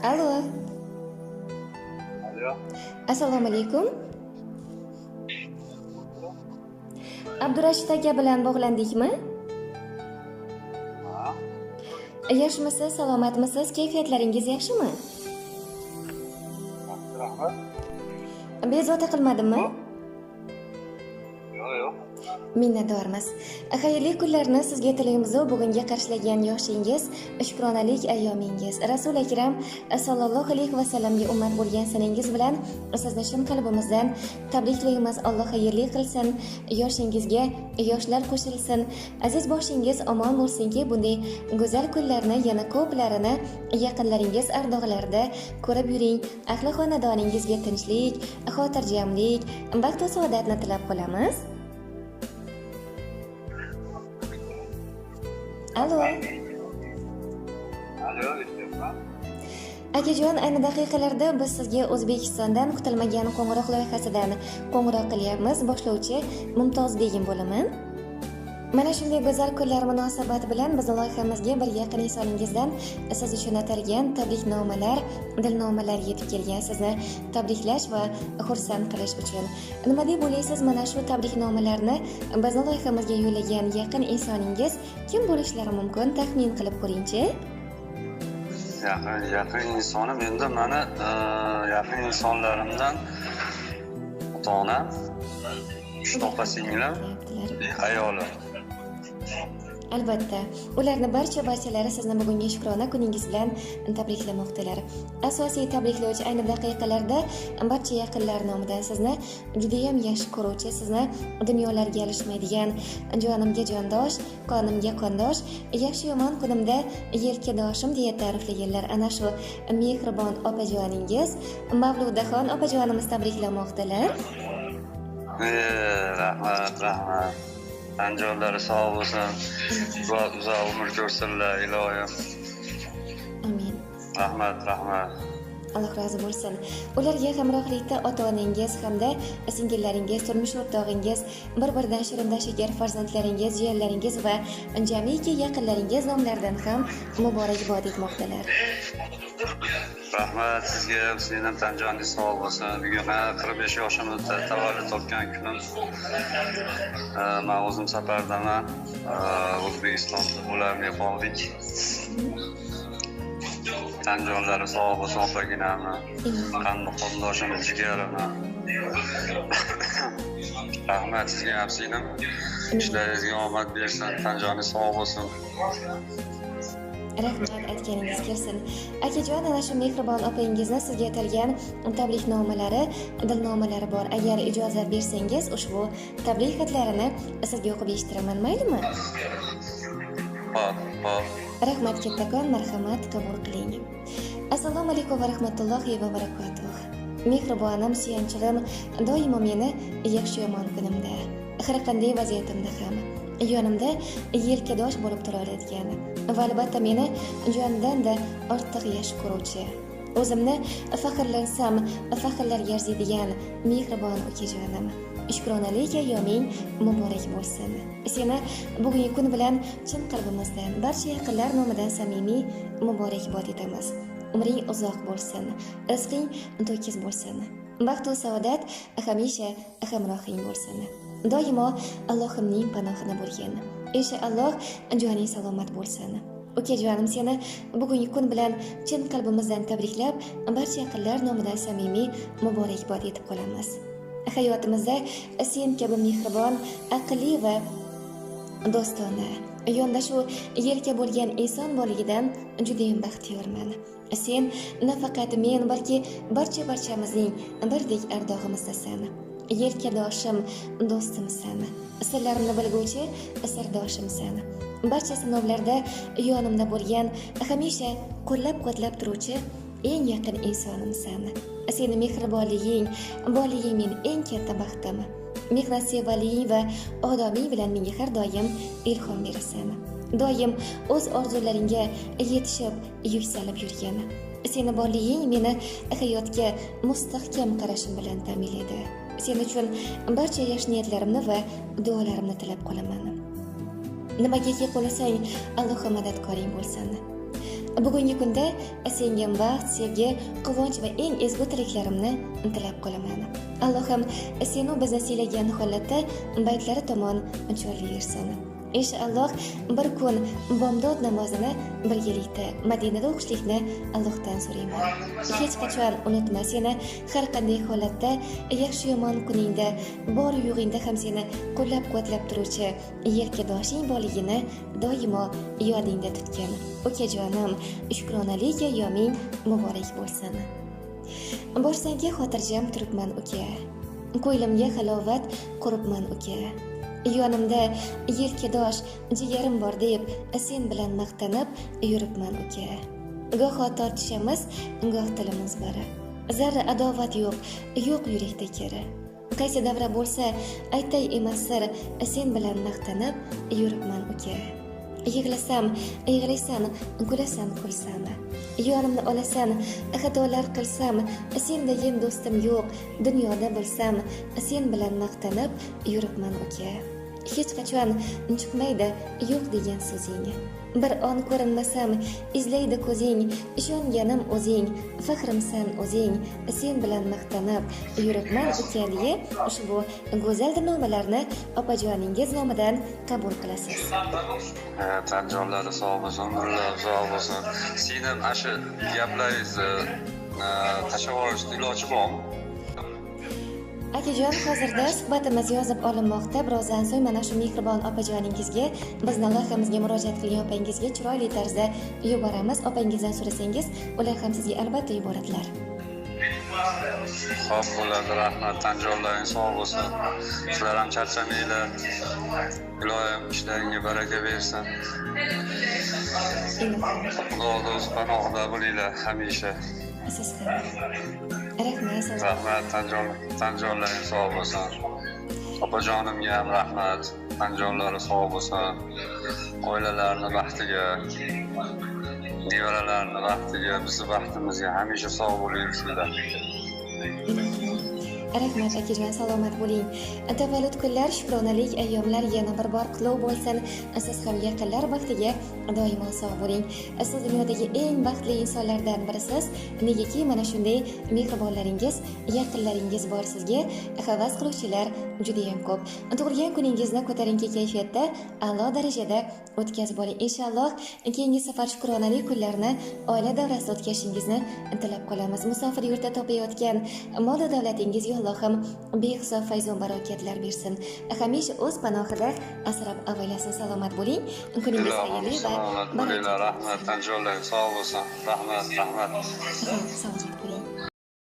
Alo. Alo. Assalomu alaykum. Abdurashid aka bilan bog'landikmi? Ha. Yaxshimisiz, salomatmisiz, kayfiyatlaringiz yaxshimi? Rahmat. Bezovta qilmadimmi? Yo'q, yo'q. Minnatdormiz. Xayrli kunlarni sizga tilaymiz. Bugungi qarshilagan yoshingiz, shukronalik ayyomingiz. Rasul Akram sallallohu alayhi va sallamga ummat bo'lgan sanangiz bilan sizni chin qalbimizdan tabriklaymiz. Alloh xayrli qilsin, yoshingizga yoshlar qo'shilsin. Aziz boshingiz omon bo'lsinki, bunday go'zal kunlarni yana ko'plarini yaqinlaringiz ardoqlarida ko'rib yuring. Ahli xonadoningizga tinchlik, xotirjamlik, baxt va saodatni tilab qolamiz. Alo. Alo, eshityapman. Akajon, ayni daqiqalarda biz sizga O'zbekistondan kutilmagan qo'ng'iroq loyihasidan qo'ng'iroq qilyapmiz. Boshlovchi Mumtoz Begim bo'laman. Mana shunday go'zal kunlar munosabati bilan biz loyihamizga bir yaqin insoningizdan siz uchun atalgan tabriknomalar, dilnomalar yetib kelgan, sizni tabriklash va xursand qilish uchun. Nima deb o'ylaysiz, mana shu tabriknomalarni bizni loyihamizga yo'llagan yaqin insoningiz kim bo'lishlari mumkin? Taxmin qilib ko'ringchi. Yaqin insonim endi mani yaqin insonlarimdan ota-onam, 3 opa singlim, ayolim. Albatta, ularni barchalari sizni bugungi shukrona kuningiz bilan tabriklamoqdalar. Asosiy tabriklovchi ayni daqiqalarda barcha yaqinlar nomidan sizni juda ham yaxshi ko'ruvchi, sizni dunyolarga alishmaydigan, jonimga jondosh, qonimga qondosh, yaxshi yomon kunimda yelkadoshim deya ta'riflaganlar ana shu mehribon opajoningiz Mavludaxon opajonimiz tabriklamoqdalar. Rahmat, rahmat. Anjonlari sog' bo'lsin, uzoq umr ko'rsinlar, iloyim. Amin. Rahmat, rahmat. Alloh rozi bo'lsin. Ularga hamrohlikda ota-onangiz hamda singillaringiz, turmush o'rtog'ingiz, bir-biridan shirinda shakar farzandlaringiz, jiyanlaringiz va jamiki yaqinlaringiz nomlaridan ham muborakbod etmoqdalar. Rahmat sizga, sizning ham tan joningiz sog' bo'lsin. Bugun 45 yoshimda tavallud topgan kunim. Men o'zim safardaman. O'zbekistonda bo'larmay qoldik. Tan jonlari sog' bo'lsin, opaginamni, qanli qondoshim, jigarimni. Rahmat sizga ham, singlim. Ishlaringizga omad bersin, tan joningiz sog' bo'lsin. Rahmat, aytganingiz kelsin. Akajon, ana shu mehribon opanggizni sizga atalgan tabriknomalari, dilnomalari bor. Agar ijozat bersangiz, ushbu tabrik xatlarini sizga o'qib eshittiraman, maylimi? Xo'p, xo'p. Rahmat kattakon, marhamat, qabul qiling. Assalomu alaykum va rahmatullohi va barakatuh. Mehribonim, suyanchig'im, doimo meni yaxshi yomon kunimda, har qanday vaziyatimda ham yonimda yelkadosh bo'lib tura oladigan va albatta meni jondan-da ortiq yaxshi ko'ruvchi, o'zimni faxrlansam faxrlarga arziydigan mehribon ukajonim, shukronalik ayyoming muborak bo'lsin. Seni bugungi kun bilan chin qalbimizdan, barcha yaqinlar nomidan samimiy muborakbod etamiz. Umring uzoq bo'lsin, rizqing to'kis bo'lsin, baxt va saodat hamisha hamrohing bo'lsin. Doimo Allohimning panohida bo'lgin. Inshaalloh joning salomat bo'lsin. Ukajonim, seni bugungi kun bilan chin qalbimizdan tabriklab, barcha yaqinlar nomidan samimiy muborakbod etib qolamiz. Hayotimizda sen kabi mehribon, aqlli va do'stona, yondashuv yelka bo'lgan inson borligidan juda ham baxtiyorman. Sen nafaqat men, balki barchamizning birdek ardog'imizdasan. Yelkadoshim, do'stimsan. Sirlarimni bilguvchi sirdoshimsan. Barcha sinovlarda yonimda bo'lgan, hamisha qo'llab-quvvatlab turuvchi eng yaqin insonimsan. Seni mehribonliging, borliging men eng katta baxtim. Mehnatsevarliging va odobing bilan menga har doim ilhom berasan. Doim o'z orzularingga yetishib, yuksalib yurgin. Seni borliging meni hayotga mustahkam qarashim bilan ta'minlaydi. Sen uchun barcha yaxshi niyatlarimni va duolarimni tilab qolaman. Nimagaki qo'lasang, Alloh madadkoring bo'lsin. Bugungi kunda senga baxt, sevgi, quvonch va eng ezgu tilaklarimni tilab qolaman. Allohim seni bizni siylagan holatda baytlari tomon chorlayversin. Inshaalloh bir kun bomdod namozini birgalikda Madinada o'qishlikni Allohdan so'rayman. Hech qachon unutma, seni har qanday holatda, yaxshi yomon kuningda, bor yo'g'ingda ham seni qo'llab-quvvatlab turuvchi yelkadoshing borligini doimo yodingda tutgin. Ukajonim, shukronalik ayyoming muborak bo'lsin. Borsangki xotirjam turibman uka. Ko'nglimga halovat quribman uka. Yonimda yelkadosh jigarim bor deb sen bilan maqtanib yuribman uka. Goho tortishamiz, goh tilimiz bor. Zarra adovat yo'q, yo'q yurakda kiri. Qaysi davra bo'lsa aytay emas sir, sen bilan maqtanib yuribman uka. Yig'lasam, yig'laysan, kulasan, kulsam. Yonimni olasan, xatolar qilsam, sendagin do'stim yo'q, dunyoda bilsam, sen bilan maqtanib yuribman uka. Hech qachon chiqmaydi yo'q degan so'zing. Bir on ko'rinmasam, izlaydi ko'zing, ishonganim o'zing, faxrimsan o'zing, sen bilan maqtanib yuribman uka deya ushbu go'zal nomalarni opajoningiz nomidan qabul qilasiz. Tan jonlari sog' bo'lsin, umrlari sog' bo'lsin. Singlim, ana shu gaplaringizni tashlab yuborishni iloji bormi? Akajon, hozirda suhbatimiz yozib olinmoqda. Birozdan so'ng mana shu mehribon opajoningizga, bizni loyihamizga murojaat qilgan opangizga chiroyli tarzda yuboramiz. Opangizdan so'rasangiz, ular ham sizga albatta yuboradilar. Xo'p, bo'ladi, rahmat. Tan jonlaring sog' bo'lsin. Sizlar ham charchamanglar. Iloyim ishlaringga baraka bersin. Xudo o'z panohida bo'linglar hamisha. Siz ham. Rahmat. Rahmat, tan jonlaring sog' bo'lsin. Opajonimga ham rahmat. Tan jonlari sog' bo'lsin. Oilalarni baxtiga, nevaralarni baxtiga, bizni baxtimizga hamisha sog' bo'laversinlar. Rahmat akajon, salomat bo'ling. Tavallud kunlar, shukronalik ayyomlar yana bir bor qutlug' bo'lsin. Siz ham yaqinlar baxtiga doimo sog' bo'ling. Siz dunyodagi eng baxtli insonlardan birisiz. Negaki mana shunday mehribonlaringiz, yaqinlaringiz bor sizga. Havas qiluvchilar juda ham ko'p. Tug'ilgan kuningizni ko'tarinki kayfiyatda, a'lo darajada o'tkazib oling. Inshaalloh keyingi safar shukronalik kunlarni oila davrasida o'tkazishingizni tilab qolamiz. Musofir yurtda topayotgan mol davlatingizga Allohim behisob fayz va barokatlar bersin. Hamisha o'z panohida asrab avaylasin. Salomat bo'ling. Kuningiz xayrli va barakatli. Rahmat, tan jonlaring sog' bo'lsin. Rahmat, rahmat. Salomat bo'ling.